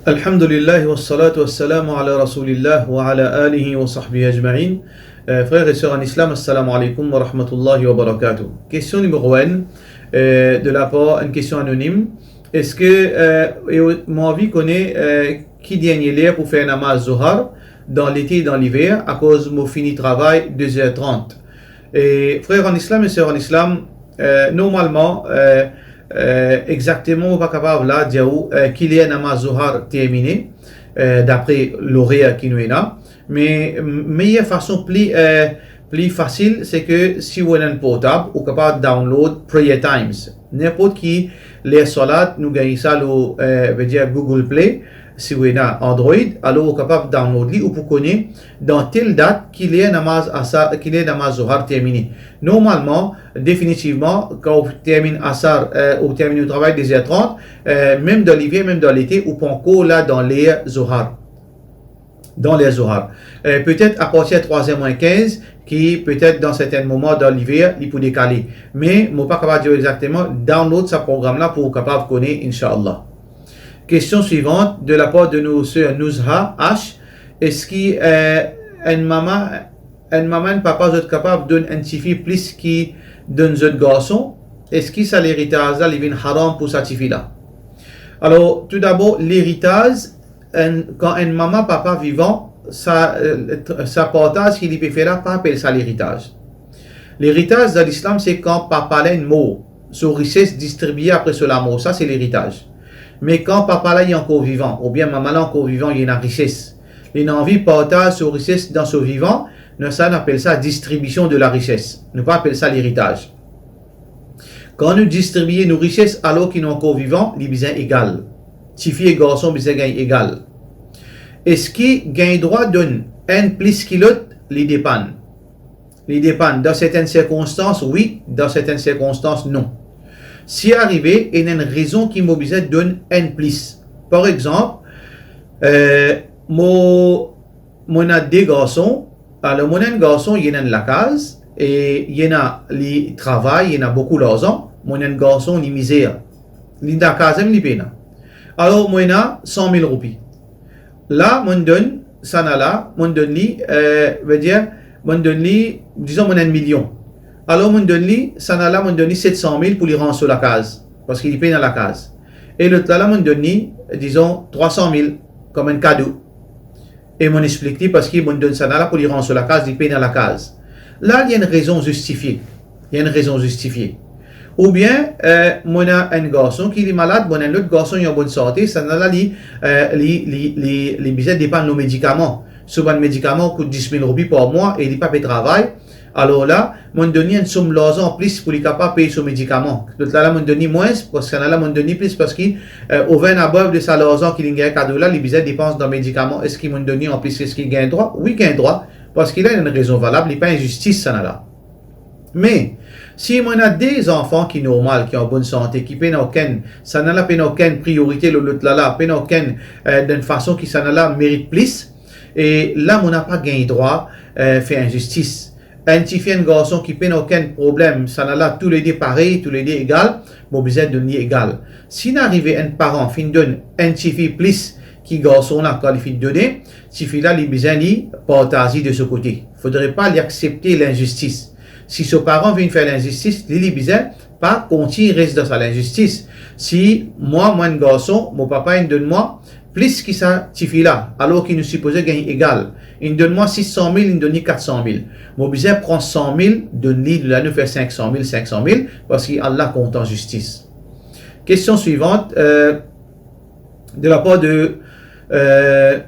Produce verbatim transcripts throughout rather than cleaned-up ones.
Alhamdulillah, wassalatu wassalamu ala Rasoulillah wa ala alihi wa sahbihi ajmain. Euh, frères et sœurs en islam, assalamu alaikum wa rahmatullahi wa barakatuh. Question numéro un, euh, de la part, une question anonyme. Eski, euh, e, mo anvi kone, euh, ki dernie ler pou fer namaz Zohar dan lete e dan liver, akoz mo fini travay de zer trant. E frer an islam e ser an islam, euh, normalman, euh, euh, exakteman mo pa kapav la dir ou, euh, ki ler namaz Zohar termine, euh, dapre lorer ki nou ena. Me, meyer fason pli, euh, pli fasil, se ke si ou ena enn portab, ou kapav download Prayer Times. Ninport ki ler salat, nou gagn sa lor, euh, vedir Google Play, si ou ena Android, alor ou kapav download li, ou pou kone dan tel dat ki ler namaz asar, ki ler namaz Zohar termine. Normalman, definitivman, kan ou terminn asar, euh, ou terminn ou travay de zer trant, euh, mem dan liver, mem dan lete, ou pankor la dan ler Zohar. Dan ler Zohar. Euh, petet apartir trwa zer mwin kinz, ki petet dan sertin moman dan liver, li pou dekale. Me mo pa kapav dir ou exakteman, download sa program la pou ou kapav kone, inshallah. Question suivante, de la part de nou ser Nouzha H. Eski, euh, enn mama, enn mama, enn papa, zot kapav donn enn tifi plis ki donn zot garson? Eski sa leritaz la, li vinn haram pou sa tifi la? Alor, toudabor, leritaz, enn, kan enn mama, papa vivan, sa, euh, sa partaz ki li pe fer la, pa apel sa leritaz. Leritaz dan lislam, se kan papa la inn mor, so rises distribie apre so lamor, sa se leritaz. Me kan papa la li ankor vivan, oubien mama la ankor vivan, li ena rises, li ena anvi partaz so rises dan so vivan, nou sa, nou apel sa distribision de la rises. Nou pa apel sa leritaz. Kan nou distribie nou rises alor ki nou ankor vivan, li bizin egal. Tifi e garson bizin gagn egal. Eski gagn drwa donn enn plis ki lot? Li depann. Li depann. Dan sertin sirkonstans, wi. Dan sertin sirkonstans, non. Si arive ena enn rezon ki mo bizin donn enn plis. Par exanp, euh, mo, mo ena de garson. Alor, mo ena enn garson, li ena enn lakaz, e li ena, li travay, li ena boukou larzan. Mo ena enn garson, li mizer. Li lakaz mem li pena. Alor, mo ena san mil roupi. La, mo'nn donn sannla, mo'nn donn li, euh, vedir, mo'nn donn li, dizon, mo'nn enn milion. Alor, mo'nn donn li, sannla, mo'nn donn li set san mil pou li ranz so lakaz, parski li pena lakaz. E lot la, la, mo'nn donn li, dizon, trwa san mil, kom enn kado. E mo'nn explik li, parski mo'nn donn sannla pou li ranz so lakaz, li pena lakaz. La, li ena enn rezon zistifie. Li ena enn rezon zistifie. Oubien, euh, mo ena enn garson ki li malad, mo ena enn lot garson, li an bonn sante, sannla li, euh, li, li, li, li bizin depann lor medikaman. So bann medikaman kout dis mil roupi par mwa e li pa pe travay. Alor la, mo'nn donn li enn som larzan anplis pou li kapav pey so medikaman. Lot la, la, mo'nn donn li mwins, parski sannla, mo'nn donn li plis, parski, euh, over and above de sa larzan ki li gagn kado la, li bizin depans dan medikaman. Eski mo'nn donn li anplis, eski gagn drwa? Wi, gagn drwa, parski la, li ena enn rezon valab, li pa inzistis, sannla. Me, si mo ena de zanfan ki normal, ki an bonn sante, ki pena okenn, sannla pena okenn priorite lor lot la, la pena okenn, euh, dan enn fason ki sannla merit plis, e la, mo napa gagn drwa, euh, fer inzistis. Enn tifi, enn garson ki pena okenn problem, sannla toulede parey, toulede egal, mo bizin donn li egal. Si inn arive enn paran finn donn enn tifi plis ki garson la kan li finn done, tifi la, li bizin li partaz li de so kote. Fodre pa li aksepte linzistis. Si so paran vinn fer linzistis, li, li bizin pa kontign res dan sa linzistis. Si mwa, mo enn garson, mo papa inn donn mwa plis ki sa tifi la, alor ki nou sipoze gagn egal. Inn donn mwa sis san mil, inn donn li kat san mil. Mo bizin pran san mil, donn li, la nou fer sink san mil, sink san mil, parski Allah kontan zistis. Question suivante, euh, de la part de, euh,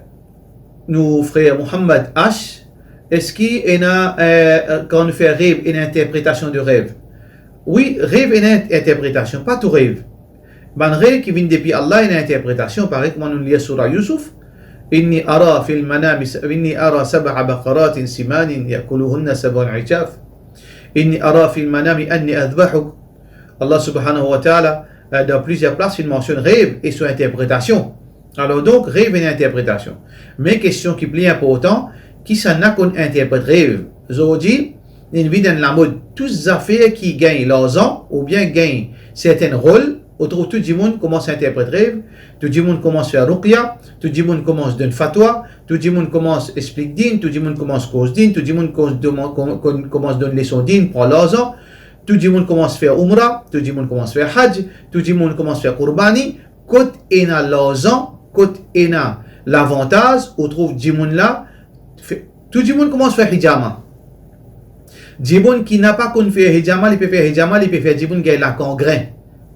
nou frer Mohammad H. Eski ena, euh, kan nou fer rev, ena interpretasion de rev? Wi, rev ena interpretasion, pa tou rev. Bann rev ki vinn depi Allah ena interpretasion, parey kouma nou lir sura Youssouf, inni ara fil manami, inni ara sab'a baqaratin simanin ya'kuluhunna sab'un ijaf. Inni ara fil manami anni adhbahuk. Allah subhanahu wa ta'ala, euh, dan plizier plas, inn mansionn rev e so interpretasion. Alor donk, rev ena interpretasion. Me kestion ki pli inportan, kisannla konn interpret rev? Zordi, inn vinn enn lamod, tou zafer ki gagn larzan oubien gagn sertin rol, Ou trouv tou dimoun koumans interpret rev, tou dimoun koumans fer ruqya, tou dimoun koumans donn fatwa, tou dimoun koumans explik din, tou dimoun koumans koz din, tou dimoun koumans doman-, kom-, kom-, koumans donn leson din, pran larzan, tou dimoun koumans fer oumra, tou dimoun koumans fer haj, tou dimoun koumans fer kourbani. Kot ena larzan, kot ena lavantaz, ou trouv dimoun la, fe-, tou dimoun koumans fer hijama. Dimoun ki napa konn fer hijama, li pe fer hijama, li pe fer dimoun gagn lakangren.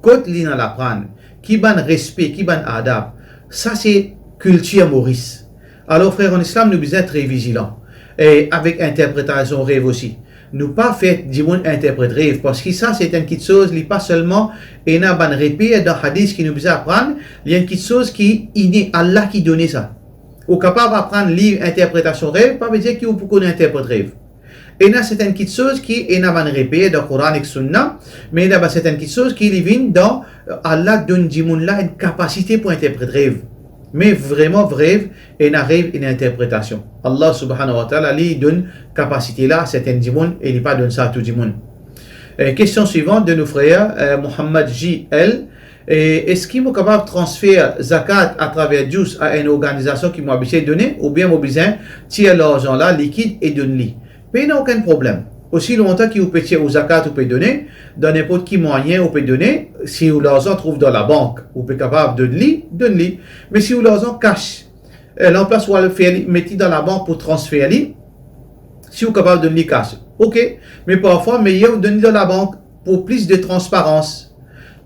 Kot li ena laprann? Ki bann respe, ki bann adab? Sa se kiltir Moris. Alor, frer an Islam, nou bizin tre vizilan. E avek interpretasion rev osi. Nou pa fer dimoun interpret rev, parski sa se enn kiksoz, li pa selman ena bann reper dan hadis ki nou bizin aprann, li enn kiksoz ki ine, Allah ki done sa. Ou kapav aprann liv interpretasion rev, pa vedir ki ou pou konn interpret rev. Ena sertin kiksoz ki ena bann reper dan Koran ek Sunna, me ena bann sertin kiksoz ki li vinn dan, Allah donn dimoun la enn kapasite pou interpret rev. Me vreman, rev, ena rev, ena interpretasion. Allah subhanahu wa ta'ala, li donn kapasite la sertin dimoun e li pa donn sa tou dimoun. Eh, kestion swivan de nou frer, eh, Mohammad J L. Eh, eski mo kapav transfer zakat atraver Joox a enn organizasion ki mo abitie done, oubien mo bizin tir larzan la likid e donn li? Pena okenn problem. Osi lontan ki ou pe tir ou zakat, ou pe done, dan ninport ki mwayin ou pe done, si ou larzan trouv dan labank, ou pe kapav donn li, donn li. Me si ou larzan kas, eh, lanplas ou al fer li, met li dan labank pou transfer li, si ou kapav donn li kas, ok. Me parfwa, meyer ou donn li dan labank pou plis de transparans.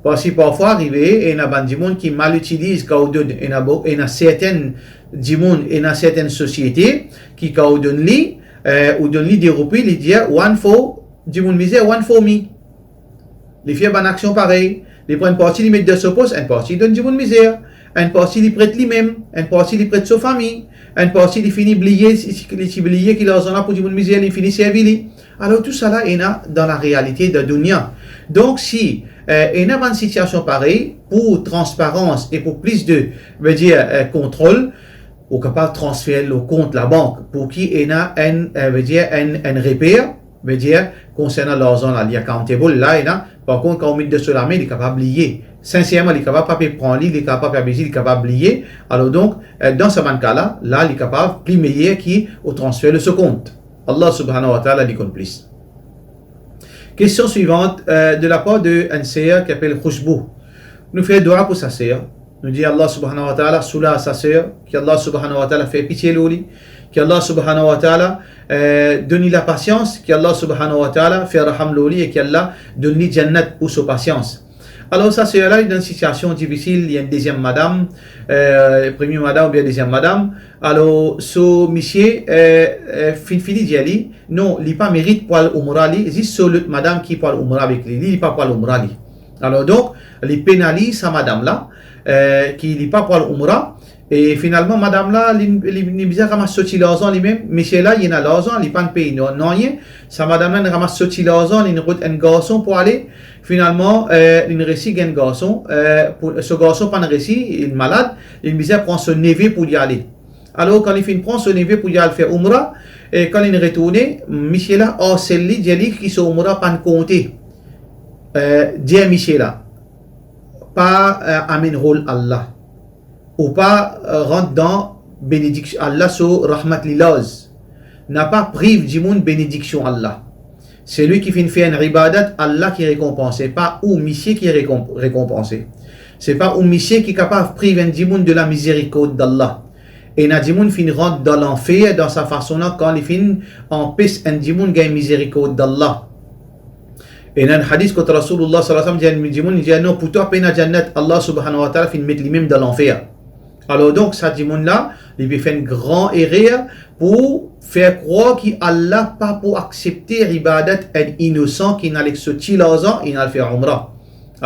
Parski parfwa arive, ena bann dimoun ki mal itiliz kan ou donn, ena bo-, ena sertin dimoun, ena sertin sosiete ki kan ou donn li, eh, ou donn li de roupi, li dir, "One for dimoun mizer, one for me." Li fer bann aksion parey, li pran enn parti, li met dan so pos, enn parti li donn dimoun mizer, enn parti li pret limem, enn parti li pret so fami, enn parti li fini bliye, li, li ti bliye ki larzan la pou dimoun mizer, li fini servi li. Alor, tousala ena dan larealite, dan dounia. Donk, si, eh, ena bann sitiasion parey, pou transparans e pou plis de, vedir, eh, kontrol, ou kapav transfer lor kont labank, pou ki ena enn, eh, vedir, enn, enn reper, vedir, konsernan larzan la, li accountable, la ena, par kont, kan ou met dan so lame, li kapav bliye. Sinserman, li kapav pa pe pran li, li kapav pa pe abize, li kapav bliye. Alor donk, eh, dan sa bann ka la, la, li kapav pli meyer ki ou transfer lor so kont. Allah subhanahu wa ta'ala, li konn plis. Question suivante, euh, de la part de enn ser ki apel Khushbu. Nou fer dua pou sa ser. Nou dir Allah subhanahu wa ta'ala soulaz sa ser, ki Allah subhanahu wa ta'ala fer pitie lor li, ki Allah subhanahu wa ta'ala, euh, donn li lapasians, ki Allah subhanahu wa ta'ala fer raham lor li e ki Allah donn li jannat pou so pasians. Alor, sa ser la, li dan sitiasion difisil, li enn deziem madam, euh, premie madam oubien deziem madam. Alor, so misie, euh, euh, finn fini dir li, non, li pa merit pou al oumra li, zis so lot madam ki pou al oumra avek li, li, li pa pou al oumra li. Alor donk, li penaliz sa madam la, euh, ki li pa pou al oumra, e finalman, madam la, li, li, li bizin ramas so ti larzan limem, misie la, li ena larzan, li pa'nn pey nanye, sa madam la, li ramas so ti larzan, li rod enn garson pou ale, finalman, euh, li resi gagn garson, euh, pou, so garson pa'nn resi, li malad, li bizin pran so neve pou li ale. Alor, kan li finn pran so neve pou li al fer oumra, e kan li retourne, misie la arsel li, dir li ki so oumra pa'nn konte. Euh, dir misie la, pa, euh, amenn rol Allah. Ou pa, euh, rant dan benediksion Allah, so rahmat li larz. Napa priv dimoun benediksion Allah. Selwi ki finn fer enn ibadat, Allah ki rekonpanse, pa ou misie ki rekonp-, rekonpanse. Se pa ou misie ki kapav priv enn dimoun de la mizerikord d'Allah. Ena dimoun finn rant dan lanfer dan sa fason la, kan li finn anpes enn dimoun gagn mizerikord d'Allah. Ena enn hadis kot Rasoulullah sallallahu alayhi wa sallam dir enn dimoun, li dir, "Non, pou twa pena jannat, Allah subhanahu wa ta'ala finn met limem dan lanfer." Alor donk, sa dimoun la, li pe fer enn gran erer pou fer krwar ki Allah pa pou aksepte ibadat enn inosan ki inn al ek so ti larzan, inn al fer oumra.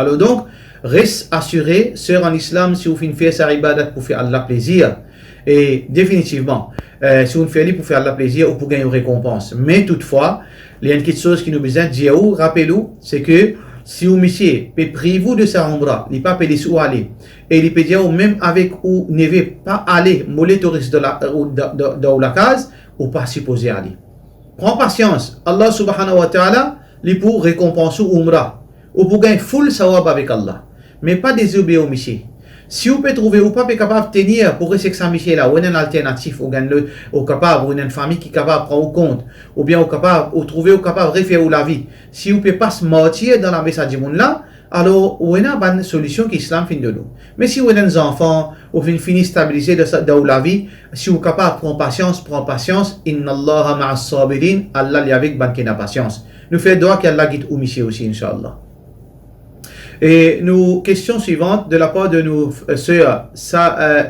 Alor donk, res asire, ser an Islam, si ou finn fer sa ibadat pou fer Allah plezir, e definitivman, eh, si ou finn fer li pou fer Allah plezir, ou pou gagn ou rekonpans. Me toutfwa, li enn kiksoz ki nou bizin dir ou, rapel ou, se ke si ou misie pe priv ou de sa oumra, li pa pe les ou ale, e li pe dir ou mem avek ou neve, pa ale, mo le to res dan la, ou, dan, dan, dan ou lakaz, ou pa sipoze ale. Pran pasians, Allah subhanahu wa ta'ala, li pou rekonpans ou oumra. Ou pou gagn full sawab avek Allah. Me pa dezobeir misie. Si ou pe trouve ou pa pe kapav tenir pou res ek sa misie la, ou ena enn alternatif, ou gagn le, ou kapav, ou ena enn fami ki kapav pran ou kont, oubien ou kapav, ou trouve ou kapav refer ou lavi. Si ou pe pas martir dan lame sa dimoun la, alor ou ena bann solision ki Islam finn donn ou. Me si ou ena enn zanfan, ou finn fini stabilize dan sa, dan ou lavi, si ou kapav pran pasians, pran pasians, innallaha ma'as sabirin, Allah li avek bann ki ena pasians. Nou fer dwa ki Allah gid ou misie osi, inshallah. E nou, kestion swivant de lapar de nou, euh, ser Sa, euh,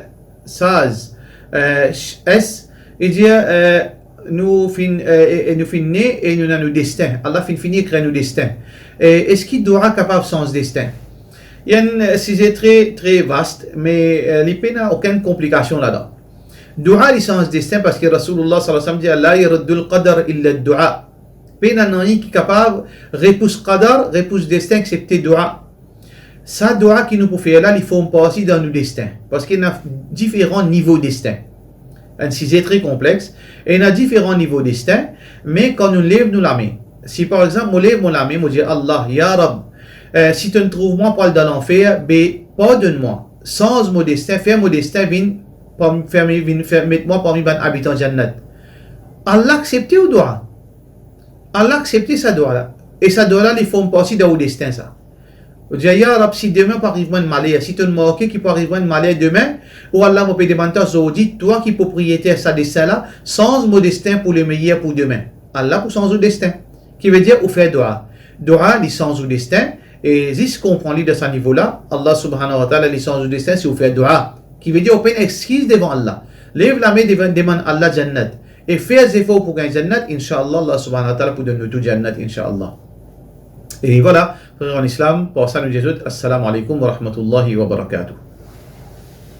Saz, euh, S, li dir, euh, nou finn, euh, e, e nou finn ne e nou ena nou destin. Allah finn fini ekrir nou destin. E eski dua kapav sanz destin? Li enn, euh, size tre, tre vast, me, euh, li pena okenn konplikasion ladan. Dua li sanz destin parski Rasoulullah sallallahu alayhi wa sallam dir, "La yaraddul qadar illa dua." Pena nanye ki kapav repous qadar, repous destin, eksepte dua. Sa dua ki nou pou fer la, li form parti dan nou destin. Parski ena diferan nivo destin. Enn size tre konplex. E ena diferan nivo destin, me kan nou lev nou lame, si par exanp, mo lev mo lame, mo dir, "Allah, ya Rab, eh, si to'nn trouv mwa pou al dan lanfer, be, pardonn mwa, sanz mo destin, fer mo destin vinn, parmi, fer, vinn, fer, met mwa parmi bann abitan Jannat." Allah aksepte ou dua. Allah aksepte sa dua la. E sa dua la, li form parti dan ou destin sa. Ou dir, "Ya Rab, si demin pou ariv mwa enn maler, si to'nn marke ki pou ariv mwa enn maler demin, o Allah, mo pe demann twa zordi, twa ki propriyeter sa destin la, sanz mo destin pou lemeyer pou demin." Allah pou sanz ou destin. Ki vedir ou fer dua. Dua, li sanz ou destin, e zis konpran li dan sa nivo la, Allah subhanahu wa ta'ala, li sanz ou destin si ou fer dua. Ki vedir ou pena exkiz devan Allah. Lev lame devan, demann Allah Jannat. E fer zefor pou gagn Jannat, inshallah, Allah subhanahu wa ta'ala pou donn nou tou Jannat, inshallah. E vwala, frer an Islam, par sa nou dir zot, assalamu alaykum wa rahmatullahi wa barakatuh.